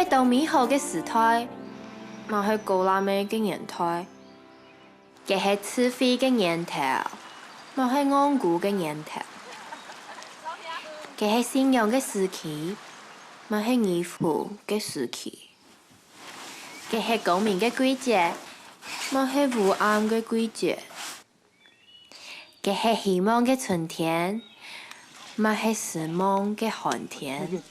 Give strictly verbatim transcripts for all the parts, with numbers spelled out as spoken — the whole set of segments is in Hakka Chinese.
到美好个時代，乜係高冷个年代。該係智慧个源頭，乜係戇牯个源頭。該係信仰个時期，乜係愚夫个時期。該係光明个季節，乜係烏暗个季節。 該係希望个春天，乜係失望个寒天。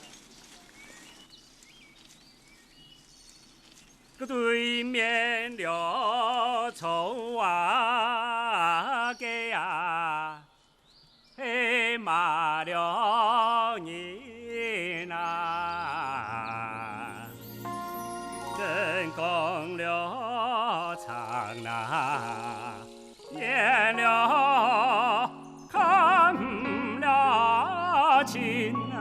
對面寮厝啊，該啊，係麼寮人啊，真講了長啊。 遠了看毋了近啊。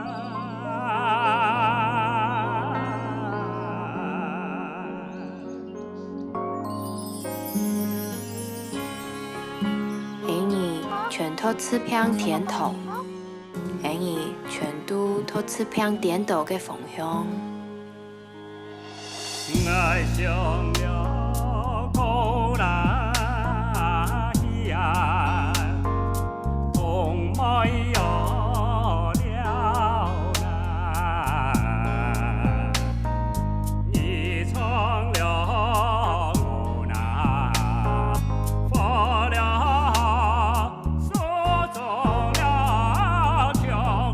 𫣆俚全都自拚天堂，𫣆俚全都都自拚顛倒个方向。 𠊎想了高啦去啊，風妹喲了啦，你唱了我那，佛了 手中了穷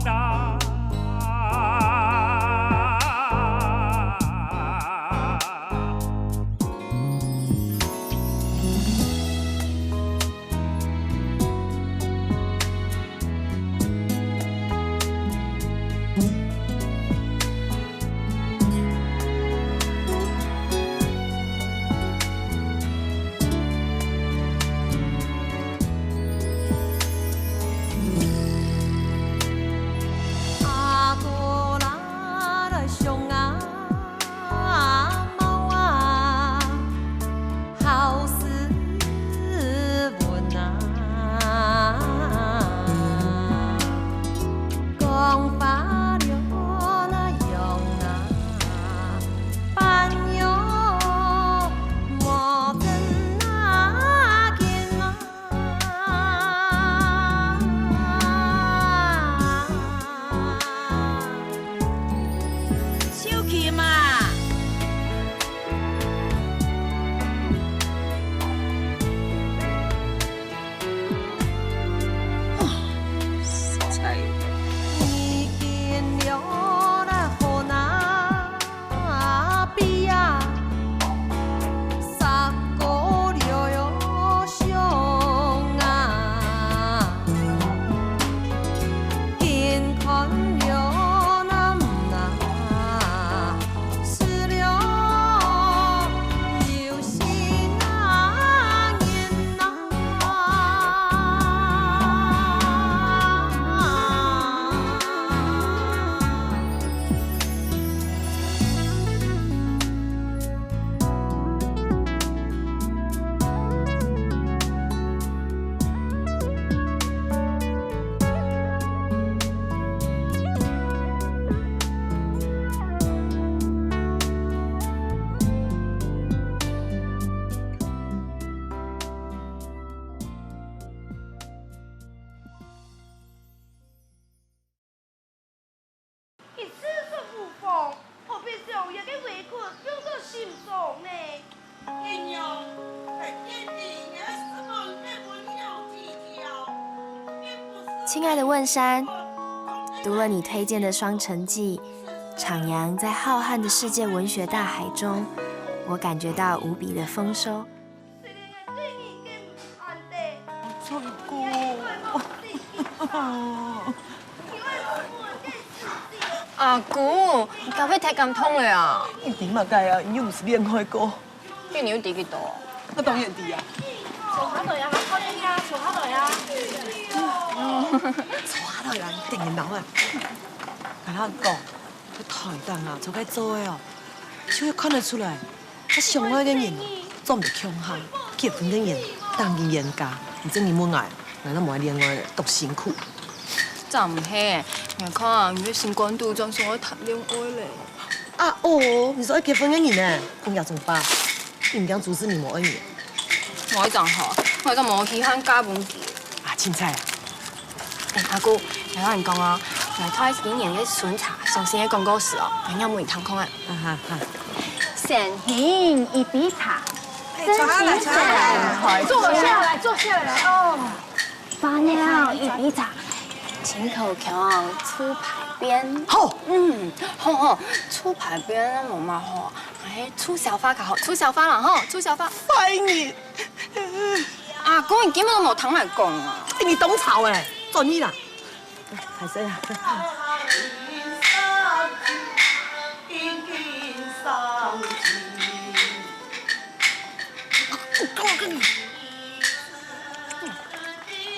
啊。阿哥啦，來相啊，阿毛啊，好斯文啊，講話了那樣啊， 朋友莫真那見啊。秀琴啊！ 一世說無妨，何必將這个委屈放在心上呢？親愛的問山，讀了你推薦的《双城記》，徜徉在浩瀚的世界文學大海中，我感覺到無比的豐收。 阿姑，阿姑，你搞到忒感動了啊！你知麼个啊？你又毋係戀愛過。該你又知幾多？𠊎當然知啊。坐下來啊，坐下來啊，坐下來啊。坐下來啊，你等人鬧啊！𠊎同你講，在台東啊，做該做个哦，就會看得出來。 該相愛个人哦，做毋得共下；結婚个人，逐人冤家。你正經問𠊎，𠊎都無愛戀愛了，當辛苦。正毋係，𠊎看啊，你个心肝肚正想愛談戀愛咧。啊哦，你係愛結婚个人呢？碰著種爸，你毋驚朱世明無愛你？無一種好，無一種無稀罕嫁分佢。啊，凊彩啊！欸，阿姑，𠊎摎你講哦，𠊎在今年个春茶上新个廣告詞哦，𠊎仰無人聽過啊？哈哈哈。先行一杯茶，哎，坐下來，坐下來。坐下來，坐下來哦。 花鳥一杯茶，清口腔，促排便。好。嗯，好好，促排便無麼好，哎，促消化較好，促消化啦吼，促消化。壞人！阿公，你根本無聽𠊎講啊！哎，你當吵哎，轉去啦。哎，歹勢啊。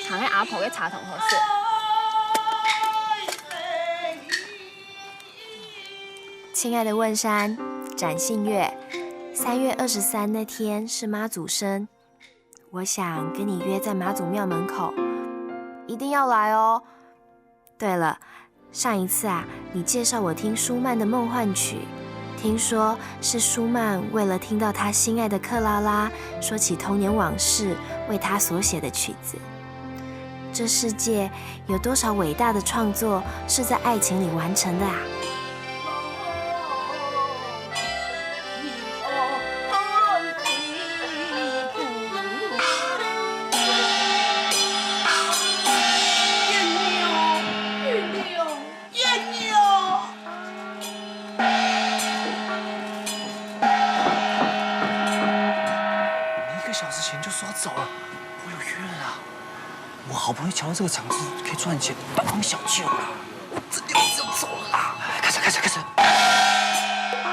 還係阿婆个茶湯好食。親愛的問山，展信越，三月二十三那天是媽祖生，我想跟你約在媽祖廟門口，一定要來哦。對了，上一次啊，你介紹我聽舒曼的《夢幻曲》，聽說是舒曼為了聽到他心愛的克拉拉，說起童年往事，為她所寫的曲子。這世界有多少偉大的創作是在愛情裡完成的啊？ 你一個小時前就說走了，我有約了啦。我好不容易搶到這個場子，可以賺錢，幫幫小舅啦。我真的要走了啦！開始，開始，開始！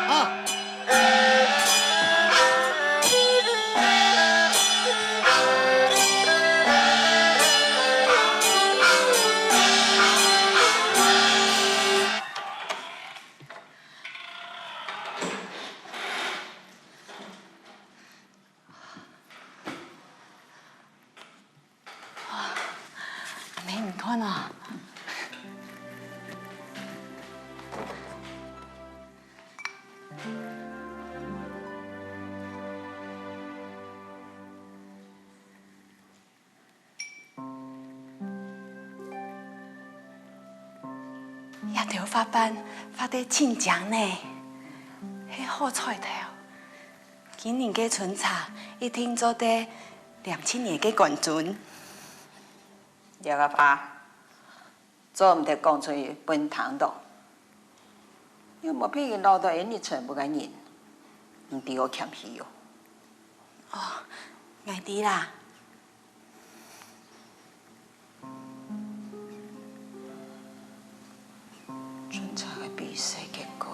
啊！ 恁仔你看啊。 這兜花瓣畫得盡靚呢，係好彩頭。今年个春茶一定做得唸七年个冠軍。這個話，做毋得講出去分人聽著。 又無分人恅著𠊎係全部个人，毋知好謙虛哦。哦，𠊎知啦。春茶个比賽結果，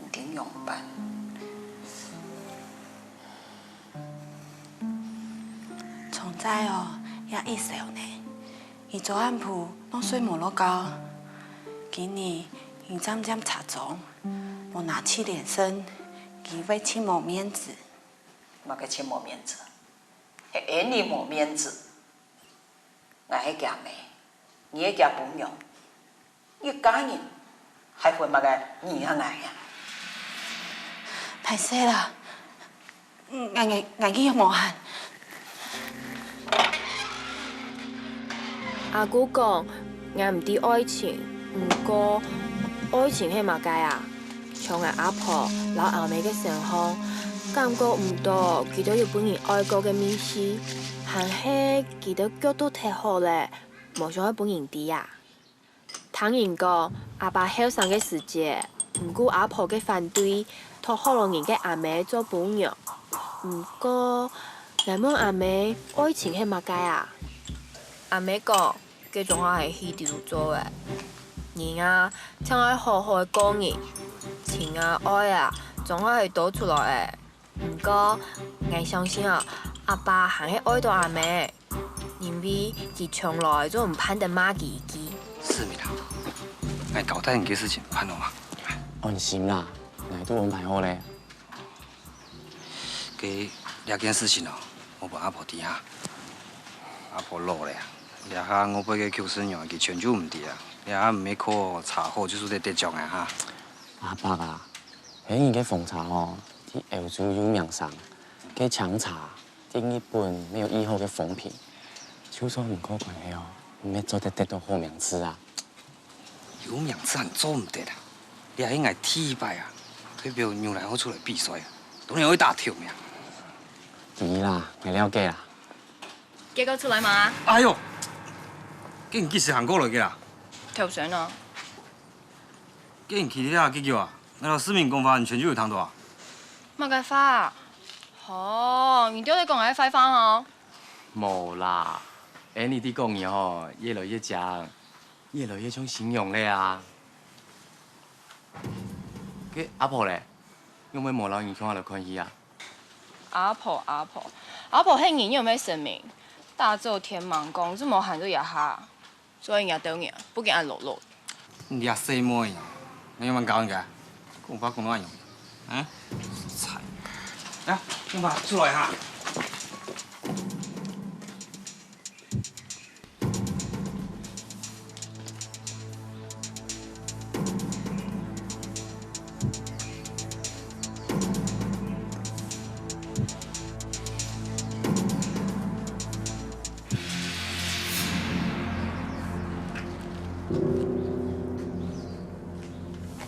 毋知仰般。從前哦，也一愁呢。 佢昨暗晡攏睡無落覺。今日佢漸漸茶莊，無拿七連勝，佢會盡無面子。麼个盡無面子？係𠊎無面子。𠊎係厥姆，你係厥餔娘，一家人 還分麼个你啊𠊎啊？歹勢啦，𠊎𠊎𠊎个無閒。阿姑講，𠊎毋知愛情，毋過愛情係麼个啊？像𠊎阿婆摎阿姆个身項，感覺毋著佢兜有分人愛過个味緒，還係佢兜腳都忒好咧，無想愛分人知啊。 聽人講，阿爸後生个時節，毋顧阿婆个反對，討學老人个阿姆做餔娘。毋過，𠊎問阿姆，愛情係麼个啊？阿姆講，該總下係戲肚做个。人啊，淨愛好好个過日，情啊愛啊，總下係多出來个。 毋過，𠊎相信哦，阿爸還係愛著阿姆，因為佢從來就毋盼得罵佢一句。思明啊，𠊎交代你个事情，有辦法嗎？安心啦，𠊎都安排好咧。該這件事情哦，莫分阿婆知哈。阿婆老咧啊，這下外背个舊式娘佢全就毋知啊，這下毋係靠茶好就做得得獎个哈。阿伯啊，係你个紅茶哦，在歐洲有名聲，該青茶在日本乜有異好个風評，就算毋過關係哦，你乜做得得到好名次啊。有名次還做毋得啊？這係𠊎第一擺啊，代表牛奶好出來比賽啊，當然會打頭名。知啦，𠊎了解啦。結果出來嘛？哎喲，竟然及時行過來个啦！頭先啊。 竟然企在這幾久啊？𠊎摎市民講話，你全就有聽到啊？麼个話啊？吼，你兜在講𠊎个壞話吼？無啦，Annie在講你吼，越來越強，越來越像新娘了啊。該阿婆咧，仰會無摎你共下來看戲啊？阿婆，阿婆，阿婆係人又毋係神明，大早天吂光，做麼个還在這下？ 做一日鬥日，不見恁勞碌。你這細妹啊，你有蠻搞人家，講話講到恁樣，啊？菜。來，用吧，出來哈。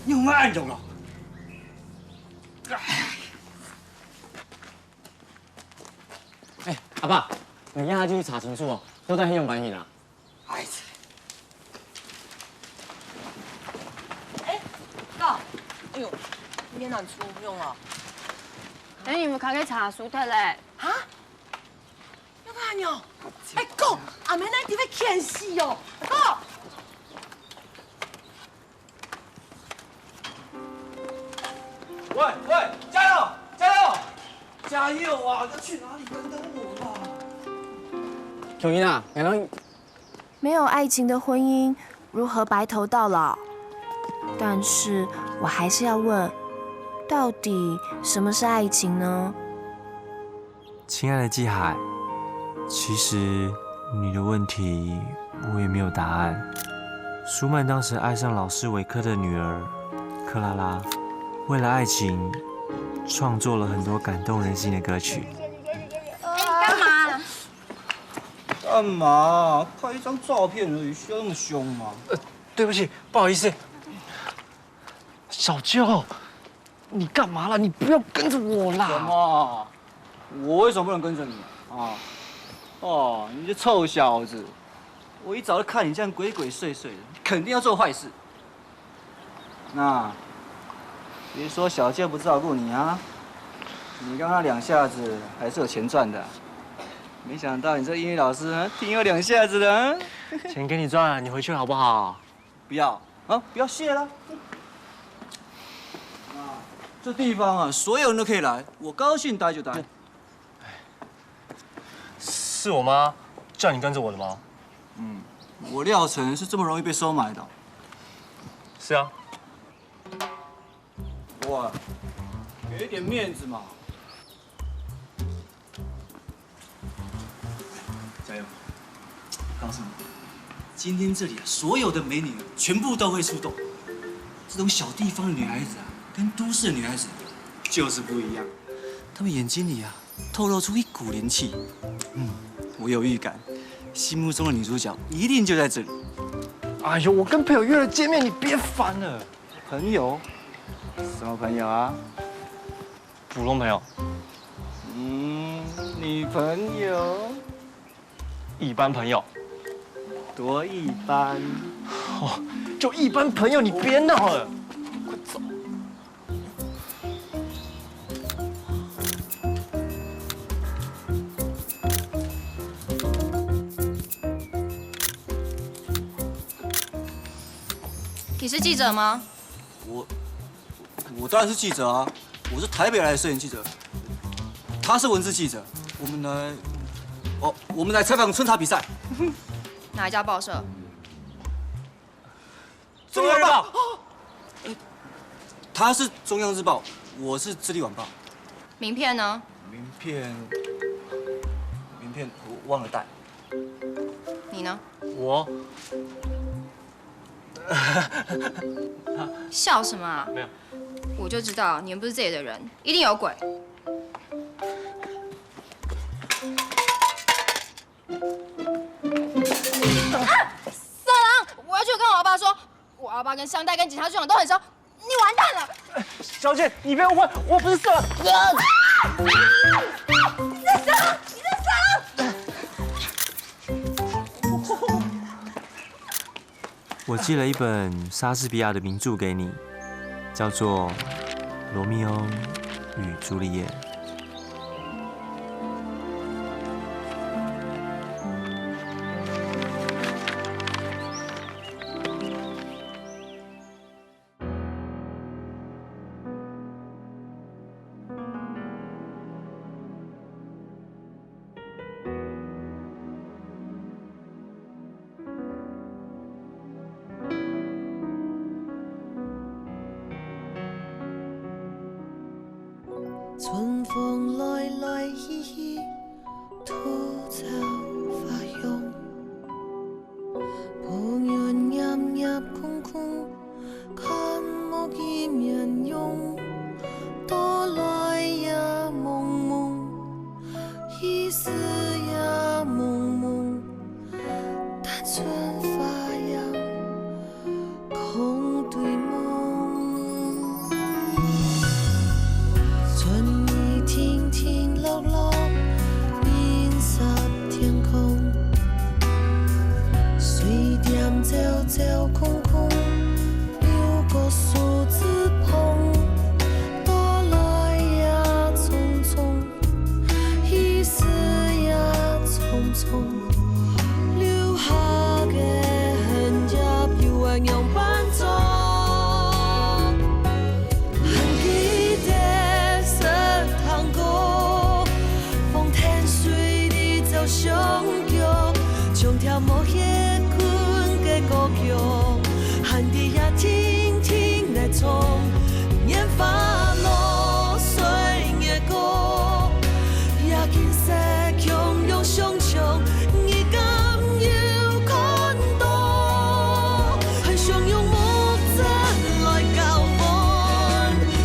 你有愛用哦？哎，阿爸，你這下就去查清楚哦，到底係仰般形啊？哎，哎，哥，哎喲，你難處用哦。哎，你毋好去查輸忒咧。哈？ 有个恁樣？哎，哥，阿妹那地方欠死哦，哥。喂喂，加油加油加油啊！要去哪裡？等等我啦！瓊英啊，你能 没有爱情的婚姻如何白头到老？但是我还是要问，到底什么是爱情呢？亲爱的季海，其实你的问题我也没有答案。舒曼当时爱上老师维克的女儿克拉拉，为了爱情创作了很多感动人心的歌曲。哎，你干嘛？干嘛？拍一张照片而已，需要那么凶吗？对不起，不好意思。小舅，你干嘛啦？你不要跟着我啦！什么？我为什么不能跟着你啊？哦，你这臭小子！我一早就看你这样鬼鬼祟祟的，你肯定要做坏事。那别说小舅不照顾你啊，你刚刚两下子还是有钱赚的。没想到你这英语老师啊，挺有两下子的啊。钱给你赚，你回去好不好？不要啊，不要谢了。啊，这地方啊，所有人都可以来，我高兴待就待。是我妈叫你跟着我的吗？嗯，我廖晨是这么容易被收买的？是啊。哇，给一点面子嘛。 加油！告诉你，今天这里啊，所有的美女啊，全部都会出动。这种小地方的女孩子啊，跟都市的女孩子就是不一样。她们眼睛里啊，透露出一股灵气。嗯，我有预感，心目中的女主角一定就在这里。哎呦，我跟朋友约了见面，你别烦了。朋友？什么朋友啊？ 普通朋友。嗯，女朋友？一般朋友。多一般？哦，就一般朋友，你别闹了，快走。你是记者吗？我我当然是记者啊，我是台北来的摄影记者，他是文字记者，我们来，哦，我们来采访春茶比赛。哪一家报社？中央日报。他是中央日报，我是自立晚报。名片呢？名片，名片我忘了带。你呢？我笑什么啊？没有。我就知道你们不是这里的人，一定有鬼。啊！色狼！我要去跟我阿爸说，我阿爸跟香袋跟警察局长都很熟，你完蛋了！小姐，你别误会，我不是色狼。你是色狼！你是色狼！我寄了一本莎士比亚的名著给你，叫做《罗密欧与朱丽叶》。春风来来去去，吐草花香。不愿暗夜空空，看无佢面容。到来也蒙蒙，去时也蒙蒙，但春花样。 空对梦。春雨停停落落，映湿天空。水点照照空空，流过树枝旁。到来也匆匆，去时也匆匆。 留下个痕跡又会仰般做？还记得食糖果，风天水里走相逐，像条无歇困个孤鹫，还在遐停停来唱，拈花落水个歌。 也景色共样相像，你敢有看到？很想用目汁来交换，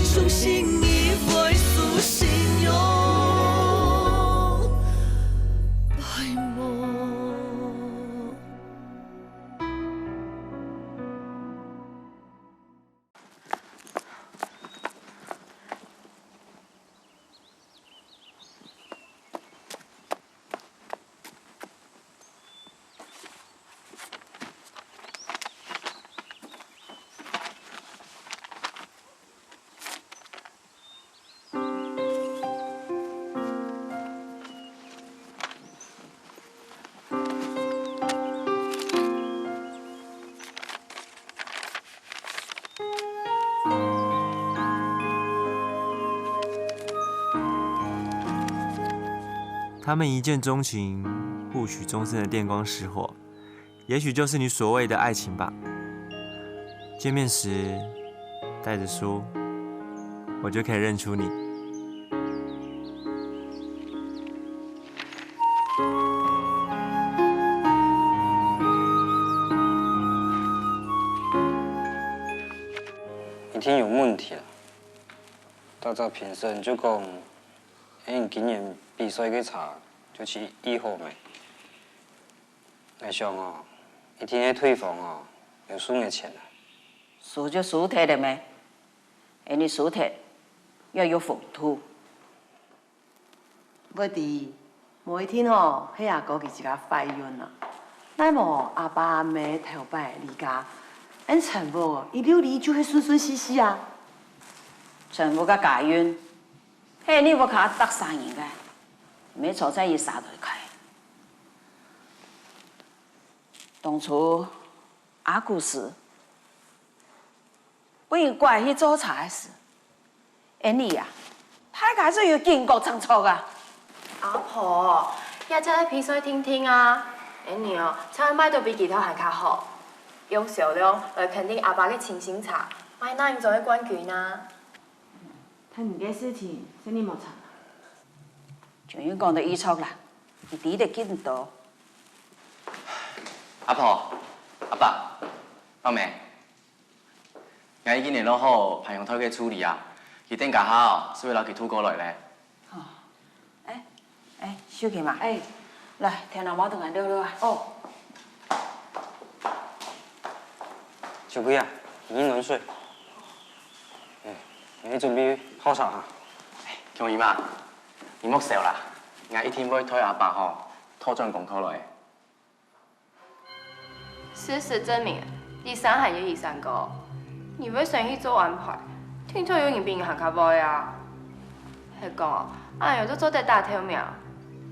相信你会苏醒勇来望。 他们一见钟情，互许终身的电光石火，也许就是你所谓的爱情吧。见面时带着书，我就可以认出你。 一定有问题啦！大家评审就讲，恁今年比赛个茶就係異好咩？𠊎想哦，一定係對方哦有收𠊎錢啊！輸就輸忒了咩？恁樣輸忒，也有風度。 會知，無一定吼係阿哥佢自家壞運啊。奈無阿爸阿姆頭擺離家，恁陳屋一溜裡就係順順序序啊。陳屋个家運，係你屋下逐儕人个，毋係坐在一儕來開。當初阿古斯 分人拐去做賊个時，恁樣啊，大家就有警覺正著啊！阿婆，這隻係比賽定定啊，恁樣哦，正會賣到比其他還較好。用銷量來肯定阿爸个清新茶，賣哪樣做个冠軍啊？趁你个事情，生理無差。終於講到一桌啦，你知得幾多？阿婆、阿爸、阿姆， 𠊎已經聯絡好潘永泰个助理啊，佢等下下就會摎佢渡過來咧。哦，哎，哎，秀琴啊，哎，來，電腦麻煩你錄錄啊。哦。秀貴啊，你飲暖水。哎，你準備泡茶啊？哎，強姨媽，你莫愁啦，𠊎一定會替阿爸吼，討轉功課來。 事實證明，李山還有醫生哥，你為生意做安排，聽說有人比你還較會啊！係講，恁樣就做得打頭名，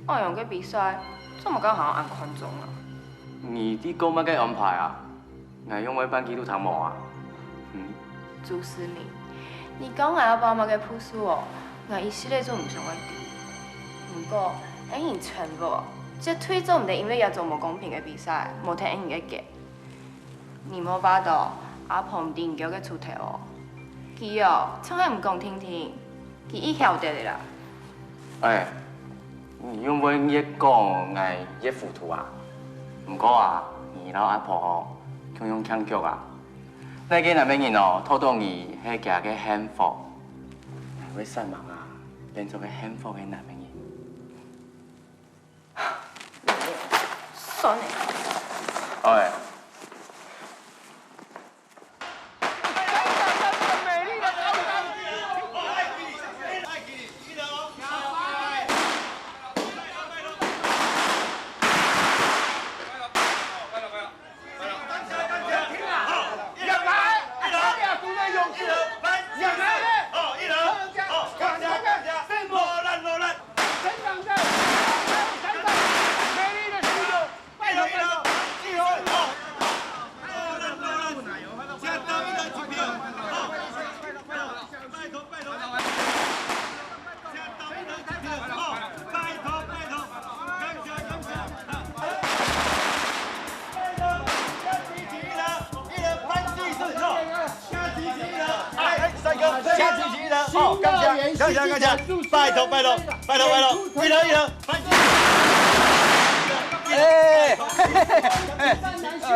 恁樣个比賽，做麼个還愛恁看重啊？你在講麼个安排啊？𠊎仰會辦記錄堂無啊？嗯？朱思明，你講𠊎愛報麼个步數哦，𠊎一息仔就毋想愛知。毋過，恩人全部哦， 絕對做毋得因為這種無公平个比賽，無聽恩人个建議。你無把到阿婆毋知你个出頭哦。佢哦，從來毋講定定，佢已曉得个啦。哎，你仰會越講𠊎越糊塗啊？毋過啊，你摎阿婆吼，共樣慶祝啊！哪个男仔人哦，討到你係厥个幸福，𠊎會煞猛啊，變做个幸福个男仔人。 算了。哎。下星期一了，哦，感謝，感謝，感謝，拜託，拜託，拜託，拜託，一人，一人，拜託。哎，哎，哎，呃。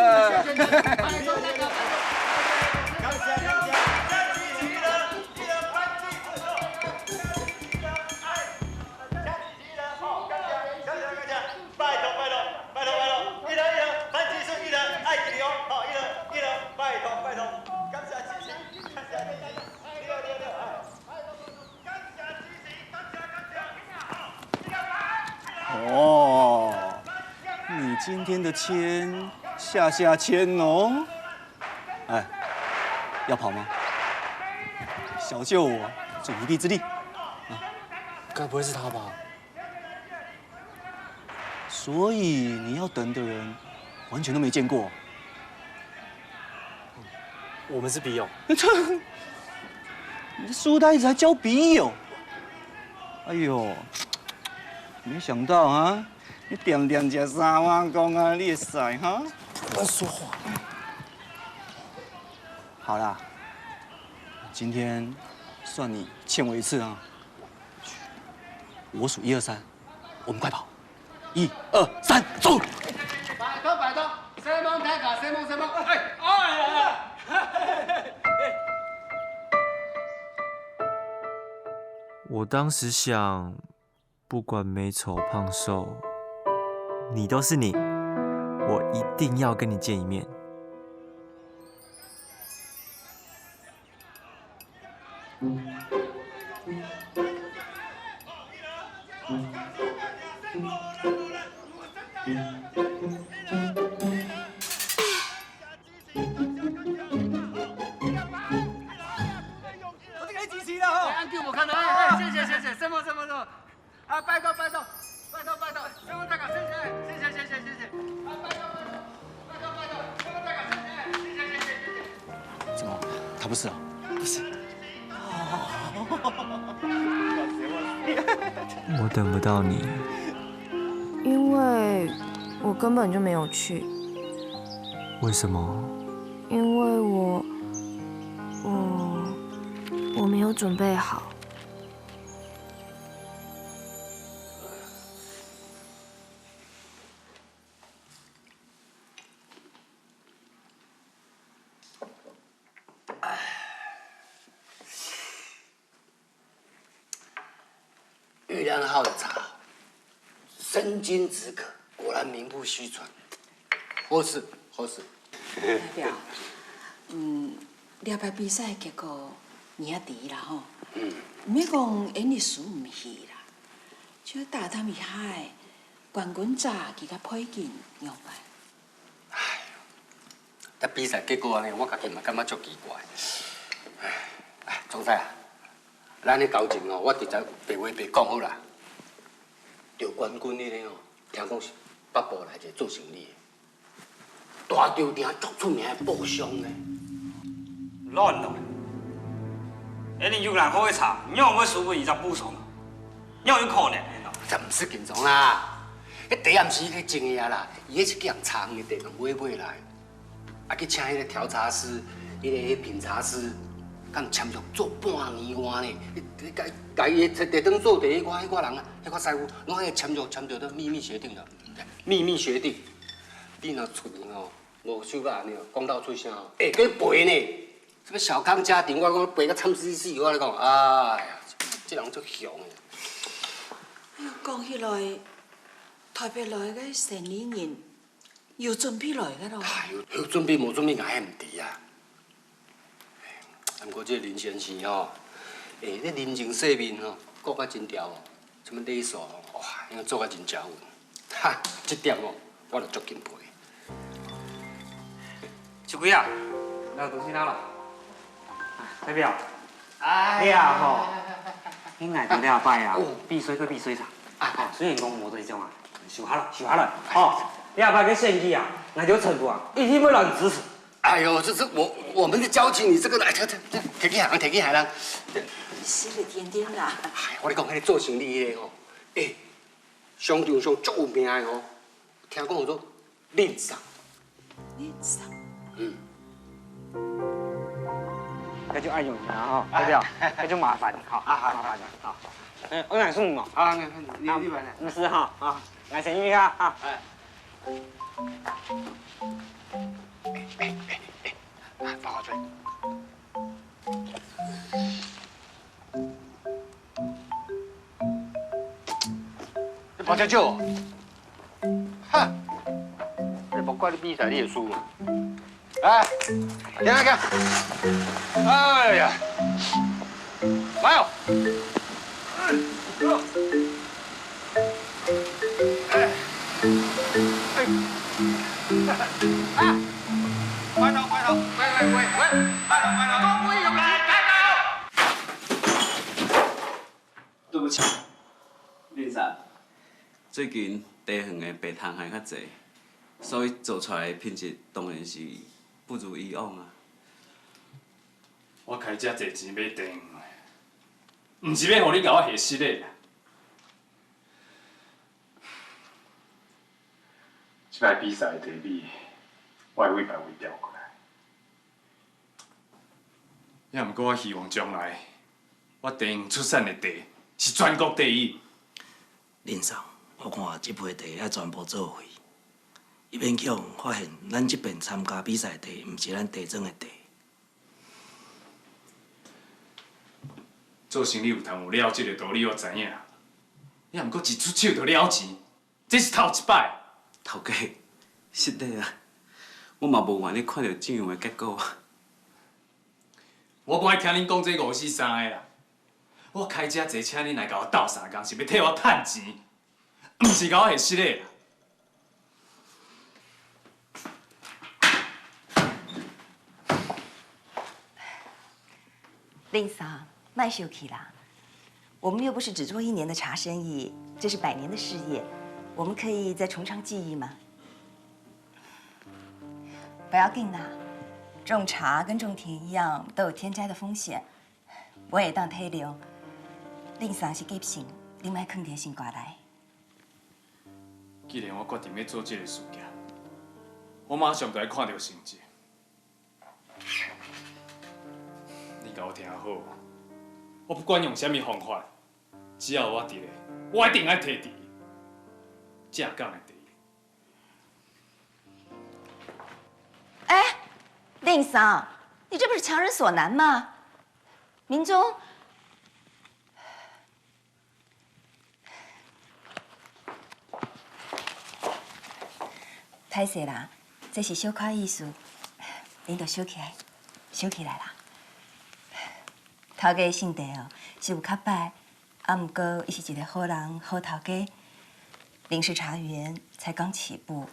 拜託，拜託，拜託，拜託，一人，一人，班主任，一人，愛一人，好，一人，一人，拜託，拜託，感謝支持，感謝支持，六六六，哎。 哦，你今天的籤下下籤哦。哎，要跑嗎？小救我，助一臂之力。啊，该不会是他吧？所以你要等的人，完全都没见过。 我们是笔友。你的书呆子还交笔友？哎呦，没想到啊，你点点食三碗公啊，你也塞哈？乱说话。好啦，今天算你欠我一次啊。我数一二三，我们快跑。 一二三，走！拜託，拜託，承蒙大家，承蒙，承蒙。哎，哎，哎，哎。我當時想，不管美醜胖瘦，你都是你，我一定要跟你見一面。 我這个支持啦吼！哎，恁久無看到，哎，哎，謝謝，謝謝，承蒙，承蒙，承蒙。 啊，拜託，拜託，拜託，拜託，承蒙大家，謝謝，謝謝，謝謝，謝謝。啊，拜託，拜託，拜託，拜託，承蒙大家，謝謝，謝謝，謝謝，謝謝。怎么？他不是啊？不是。我等不到你。因為我根本就沒有去。為什麼？因為我，我，我沒有準備好。泡的茶，生津止渴，果然名不虚传。好勢，好勢。代表，嗯，了解比賽結果，你也知啦吼。嗯。毋免講演藝輸毋起啦，就打探一下个冠軍者佢个背景樣般。 唉，這比賽結果按呢，我家己嘛感覺足奇怪。唉，總裁啊，咱的交情哦，我直接白話白講好啦。得冠軍彼个哦，聽講是北部來一个做生理的，大稻埕足出名的富商呢。亂了！恁樣有人好个茶，仰會輸分一隻富商啊？仰有可能呢？這毋使緊張啦，彼茶毋是伊家己種个啊啦，伊彼是去人茶園个茶農買買來。 啊，去請彼个調茶師、彼个品茶師，佮簽約做半年外呢，你，你共，共伊的茶茶湯做茶彼寡，彼寡人啊，彼寡師傅，攏愛簽約，簽約都秘密協定的。秘密協定，你若出門哦，無手啊，你哦，講到出聲哦，會去賠呢。什麼小康家庭，我講賠甲慘死死，我跟你講，哎呀，這人足凶的。哎喲，講起來，台北來个生理人 有準備來个咯。哎喲，有準備無準備，𠊎也毋知啊。毋過這个林先生哦，欸，這人情世面哦，顧甲真牢哦，什麼禮數哦，哇，應該做甲真加分。哈，這點哦，我就足敬佩。秋桂啊，來，東西拿來。代表，哎，你啊吼，你愛到這擺啊，哦，避水就避水啦。啊，哦，雖然講無對象啊， 收下來，收下來。吼，你後擺个選舉啊，𠊎兜全部啊，一定會來支持。哎喲，這是我，我們的交情，你這個，哎，這，這，這，提去行，提去行啦。失禮點點啦。哎，我跟你講，彼个做生理彼个吼，欸，商場上足有名的吼，聽講有做令賞。 你上。嗯。該就愛用啦吼，啊。對不對？該就麻煩，好，啊，好，麻煩了，好。嗯，我來送你哦。啊，你，你，你來。毋使哈。啊。來，先去哈，哈。哎。哎，哎，哎，哎，啊，放好嘴。 你跑遮久哦？哈！你莫怪你比賽你會輸嘛。來，行啊，行。哎呀，來哦。哎，哎，啊！快走，快走，喂，喂，喂，喂，快走，快走，都不會有人看到。 對不起，令賞。最近茶園个白糖還較濟，所以做出來个品質當然是不如以往啊。我開遮濟錢買茶園个，毋是欲予你共我下失禮啦。這擺比賽的茶米，我會為排位調過來。 也毋過我希望將來，我茶園出產的茶是全國第一。令賞，我看這批茶愛全部作廢，一勉強發現咱這爿參加比賽的茶毋是咱茶莊的茶。做生理有通有了這个道理，我知影，也毋過一出手就了錢。 這是頭一擺。頭家，失禮啊，我嘛無願意看到這樣的結果啊。我無愛聽恁講這五四三的啦。我開遮濟請恁來共我鬥相共，是欲替我趁錢，毋是共我下失禮啦。 令賞，莫受氣啦。我們又不是只做一年的茶生意，這是百年的事業，我們可以再從長計議嘛。不要緊啦，種茶跟種田一樣，都有天災的風險。我會當體諒，令賞是急性，你莫囥佇心肝內。既然我決定欲做這个事業，我馬上就愛看到成績。 你共我聽好，我不管用啥物方法，只要有我佇咧，我一定愛提第一。正港的第一。哎，令賞，你這不是強人所難嗎？明宗，歹勢啦，這是小可意思，恁就收起來，收起來啦。頭家姓戴哦，是有較歹，啊毋過伊是一个好人、好頭家。臨時茶園才剛起步，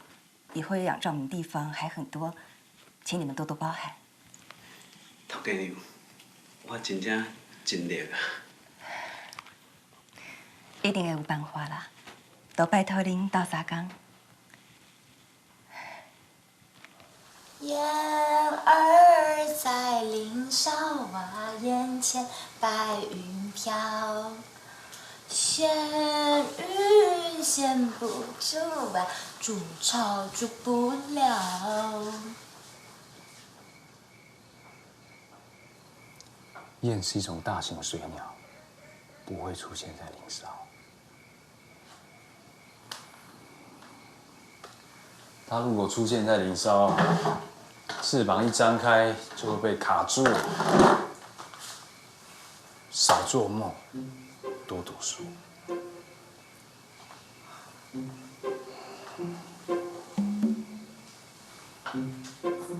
以後要仰仗你們地方還很多，請你們多多包涵。頭家娘，我真正盡力啊。一定會有辦法啦，都拜託恁鬥相共。 燕兒在林梢啊，眼前白雲飄。闲云闲不住啊，筑巢筑不了。燕是一种大型水鸟，不会出现在林梢。 它如果出现在林梢，翅膀一张开就会被卡住。少做梦，多读书。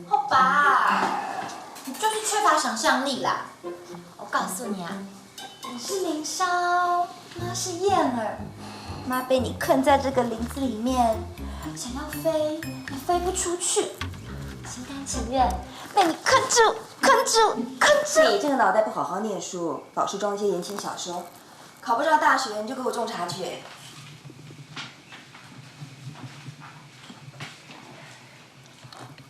好吧，你就是缺乏想象力啦。我告诉你啊， 你是林梢，妈是燕儿，妈被你困在这个林子里面，想要飞也飞不出去，心甘情愿被你困住，困住，困住。你这个脑袋不好好念书，老是装一些言情小说，考不上大学你就给我种茶去。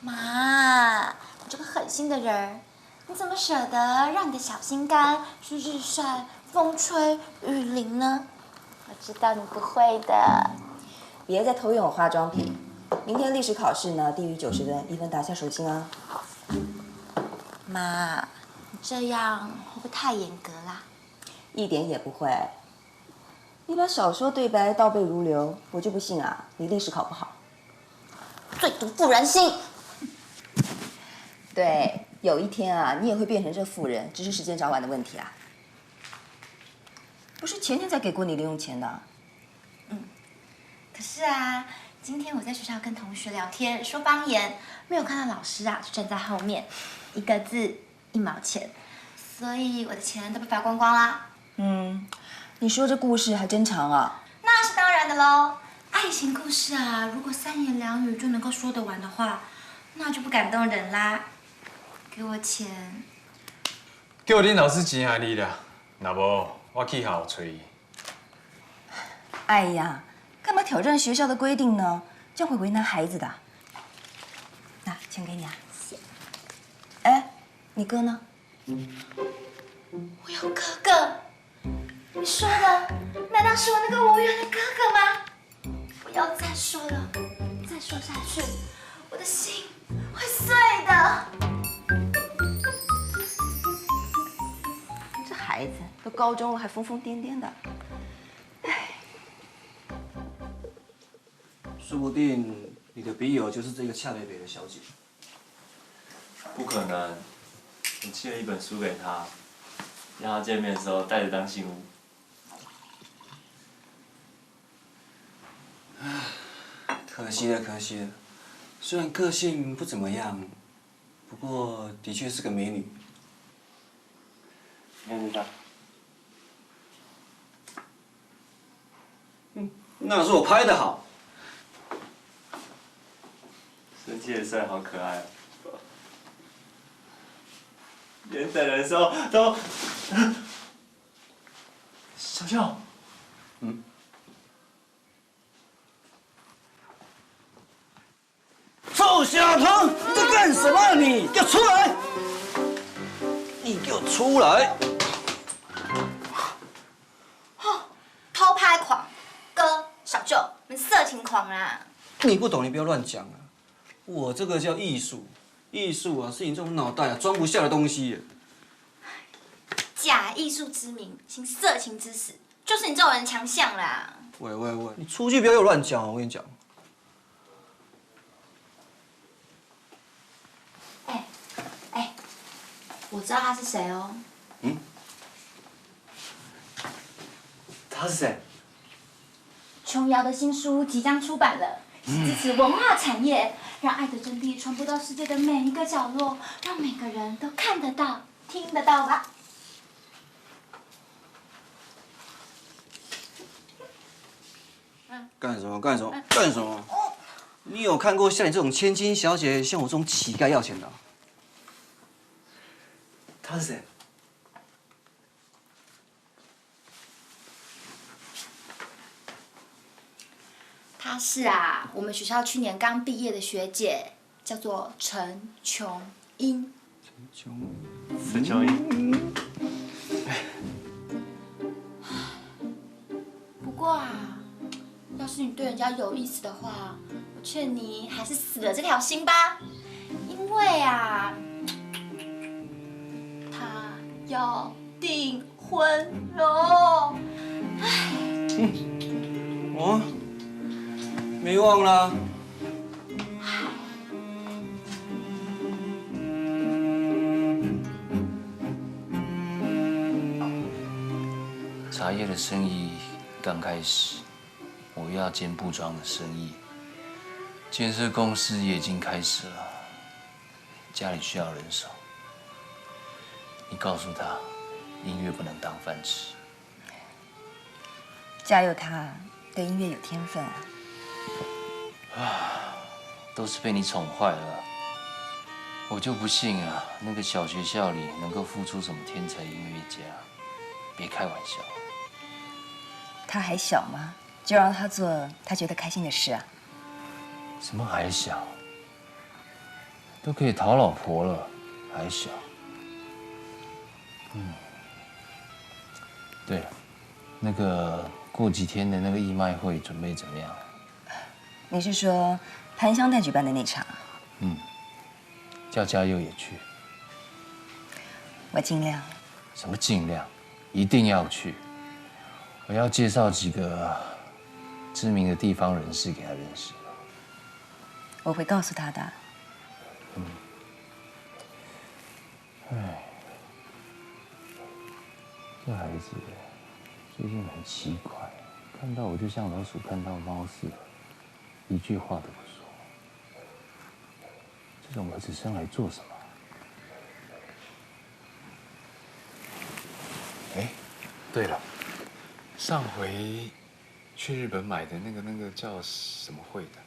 妈，你这个狠心的人儿， 你怎么舍得让你的小心肝去日晒、风吹、雨淋呢？我知道你不会的。别再偷用我化妆品，明天历史考试呢，低于九十分，一分打下手心啊。妈，你这样会不会太严格啦？一点也不会。你把小说对白倒背如流，我就不信啊，你历史考不好。 最毒妇人心。对，有一天啊，你也会变成这妇人，只是时间早晚的问题啊。不是前天才给过你零用钱的啊？嗯，可是啊，今天我在学校跟同学聊天，说方言，没有看到老师啊，就站在后面，一个字一毛钱，所以我的钱都被罚光光啦。嗯，你说这故事还真长啊。那是当然的喽，爱情故事啊，如果三言两语就能够说得完的话，那就不感动人啦。给我钱。叫恁老师钱还你啦，若无我去学校找伊。哎呀，干嘛挑战学校的规定呢？这样会为难孩子的。那，钱给你啊。谢。哎，你哥呢？ 我有哥哥，你说的难道是我那个无缘的哥哥吗？不要再说了，再说下去，我的心会碎的。这孩子都高中了还疯疯癫癫的。 说不定你的笔友就是这个恰北北的小姐。不可能，我寄了一本书给他，要他见面的时候带着当信物。可惜了，可惜了。虽然个性不怎么样，不过的确是个美女。你看这张。 嗯，那是我拍的好。生气的帅好可爱哦。连等人的时候都……小舅，嗯。 臭小偷，你在干什么？你给我出来！你给我出来！偷拍狂，哥，小舅，你们色情狂啦！你不懂，你不要乱讲啊！我这个叫艺术，艺术啊，是你这种脑袋啊装不下的东西耶。假艺术之名，行色情之实，就是你这种人强项啦。喂喂喂，你出去不要给我乱讲哦，我跟你讲。 哎，哎，我知道他是谁哦。嗯？他是谁？琼瑶的新书即将出版了，支持文化产业，让爱的真谛传播到世界的每一个角落，让每个人都看得到、听得到吧。干什么？干什么？干什么？你有看过像你这种千金小姐向我这种乞丐要钱的啊？他是谁？她是啊，我们学校去年刚毕业的学姐，叫做陈琼英。陈琼英。不过啊，要是你对人家有意思的话，我劝你还是死了这条心吧，因为啊，她要订婚了。我没忘啦。茶叶的生意刚开始，我又要兼布庄的生意，建设公司也已经开始了，家里需要人手。你告诉他，音乐不能当饭吃。家佑他对音乐有天分啊。都是被你宠坏了。我就不信啊，那个小学校里能够孵出什么天才音乐家，别开玩笑。他还小吗？就让他做他觉得开心的事啊。什么还小？都可以讨老婆了，还小。嗯，对了，那个过几天的那个义卖会准备怎么样？你是说潘香奈举办的那场？嗯，叫家佑也去。我尽量。什么尽量？一定要去。我要介绍几个知名的地方人士给他认识。我会告诉他的。唉，这孩子最近很奇怪，看到我就像老鼠看到猫似的，一句话都不说。这种儿子生来做什么？哎，对了，上回去日本买的那个那个叫什么会的？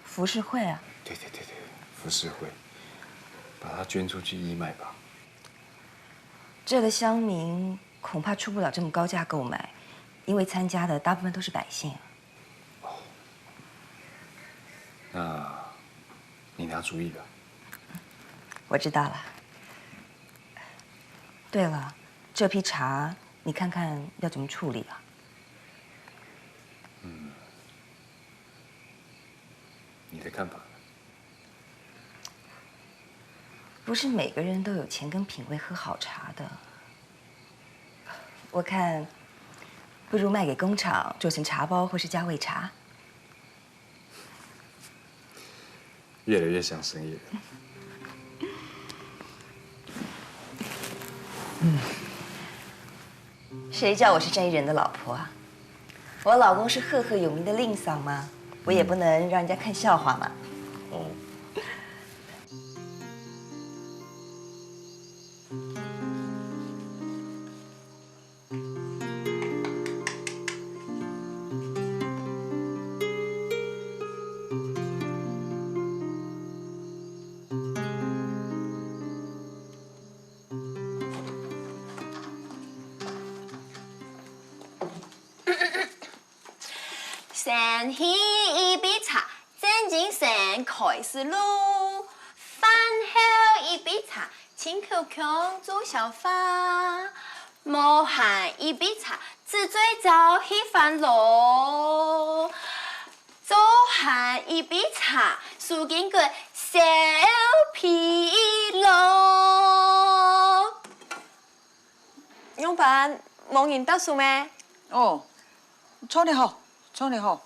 浮世绘啊。对对对对，浮世绘，把它捐出去义卖吧。这个乡民恐怕出不了这么高价购买，因为参加的大部分都是百姓。那你拿主意吧。我知道了。对了，这批茶你看看要怎么处理啊？嗯，你的看法呢？不是每个人都有钱跟品味喝好茶的。我看，不如卖给工厂，做成茶包或是加味茶。越来越像生意人。谁叫我是生意人的老婆啊？我老公是赫赫有名的令嫂嘛，我也不能让人家看笑话嘛。哦。先沏一杯茶，正经先开始路。饭后一杯茶，清口腔做消化。无閒一杯茶，只嘴燥稀飯箩。做閒一杯茶，舒筋骨消疲劳。 仰般，無人答數咩？哦，坐咧好，坐咧好。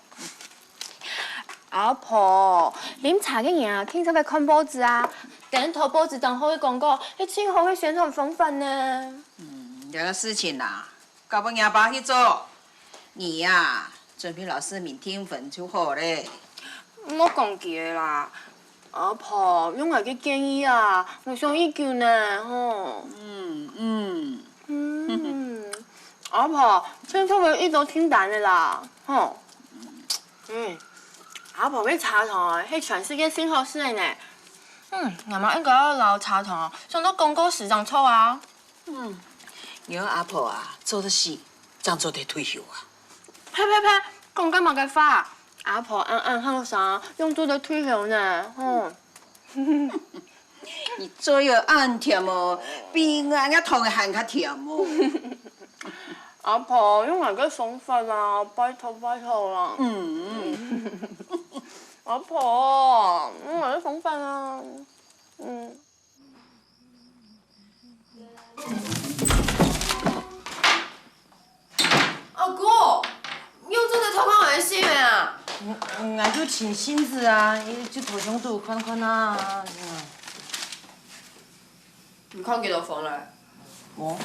阿婆，啉茶个人啊，經常會看報紙啊。頂頭報紙當好个廣告，係盡好个宣傳方法呢。嗯，這个事情啊，交分若爸去做。你呀，準備摎世民訂婚就好咧。莫講佢个啦。阿婆，用𠊎个建議啊，𠊎想已久呢，吼。嗯嗯。嗯，阿婆，千萬毋好一直訂單个啦，吼。嗯，阿婆个茶糖啊，係全世界上好食个呢。嗯，𠊎嘛應該愛摎茶糖送到廣告市場做啊。嗯，你个阿婆啊，做得死，正做得退休啊。呸呸呸，講該麼个話？阿婆恁恁後生，仰做得退休呢？吼。你嘴又恁甜哦，比𠊎个糖還較甜哦。阿婆，用𠊎个方法啦，拜託拜託啦。嗯。阿婆，用𠊎个方法啦。嗯。阿姑，你仰做得偷看𠊎个信仔啊？𠊎就尋信仔啊，就偷偷仔看看啊。你看幾多封了？無。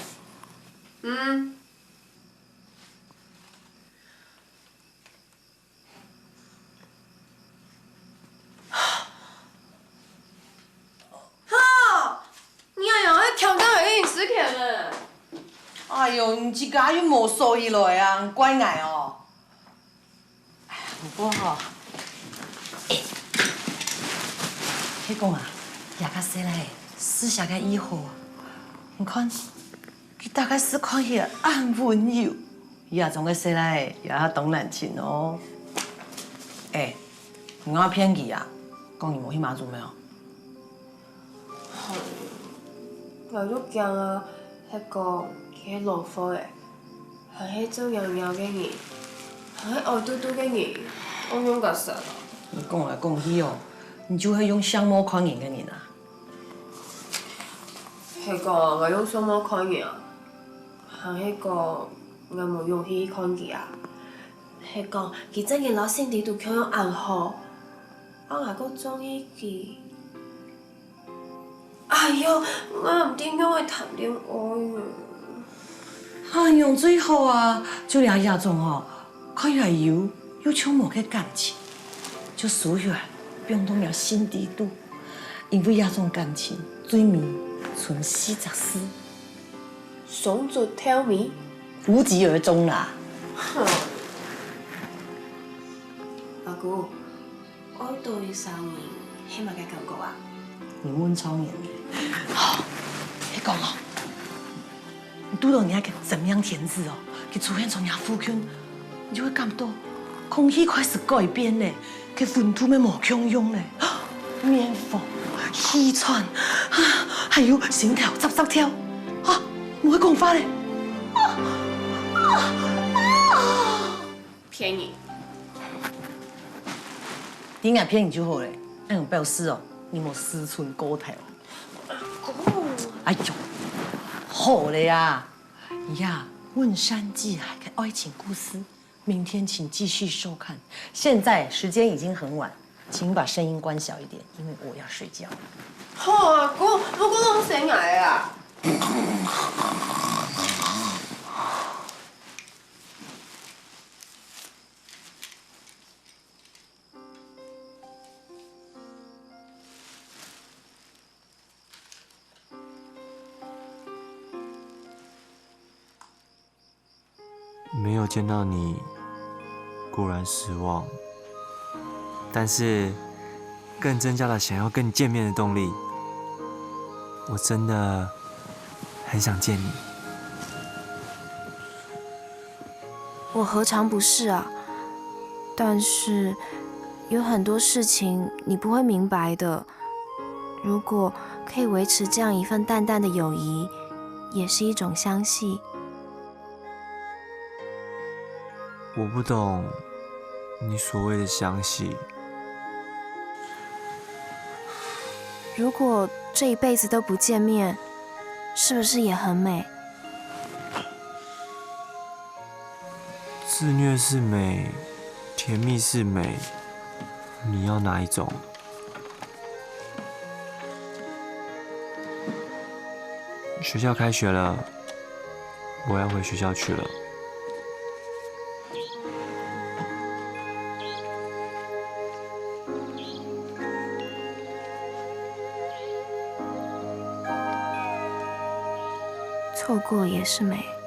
嗯。 哈！你恁樣會強姦𠊎个隱私權呢？哎喲，你自家又無鎖起來啊，怪𠊎哦。哎呀，毋過吼，係講啊，這个細賴仔，係寫个異好啊。你看， 佢大概係看起來恁溫柔，這種个細賴仔也當難尋哦。欸，你愛騙佢啊？講你無去馬祖廟？𠊎就驚啊，係講佢係老貨仔，還係做娘娘个人，還係愛嘟嘟个人，𠊎仰結煞啊？你講來講去哦，你就係用相貌看人个人啊？ 係講𠊎用相貌看人啊，還係講𠊎無勇氣看佢啊？係講佢正經摎心底肚共樣恁好，啊𠊎還中意佢。哎喲，𠊎毋知仰會談戀愛啊！恁樣最好啊，就這這種吼，看起來有又像無个感情，就收起來，放到若心底肚。 因為這種感情最尾賰四隻字：雙足透明，無疾而終啦。哼。阿姑，愛著一儕人係麼个感覺啊？你問著人了。係講哦， 你堵著若个真命天子哦，佢出現在若附近，你就會感覺空氣開始改變了，該溫度乜無共樣了，面紅、氣喘，啊，還有心跳扎扎跳，啊，無會講話了。騙人！你若騙人就好了，恁樣表示哦，你無思春過頭。 哎喲，好了呀！呀，《問山記海》个愛情故事，明天請繼續收看。現在時間已經很晚，請把聲音關小一點，因為我要睡覺。好啊，姑，毋好弄醒𠊎啊！ 没有见到你，固然失望，但是更增加了想要跟你见面的动力。我真的很想见你。我何尝不是啊？但是有很多事情你不会明白的。如果可以维持这样一份淡淡的友谊，也是一种相信。我不懂你所谓的相信。如果这一辈子都不见面，是不是也很美？自虐是美，甜蜜是美，你要哪一种？ 学校开学了，我要回学校去了。错过也是美。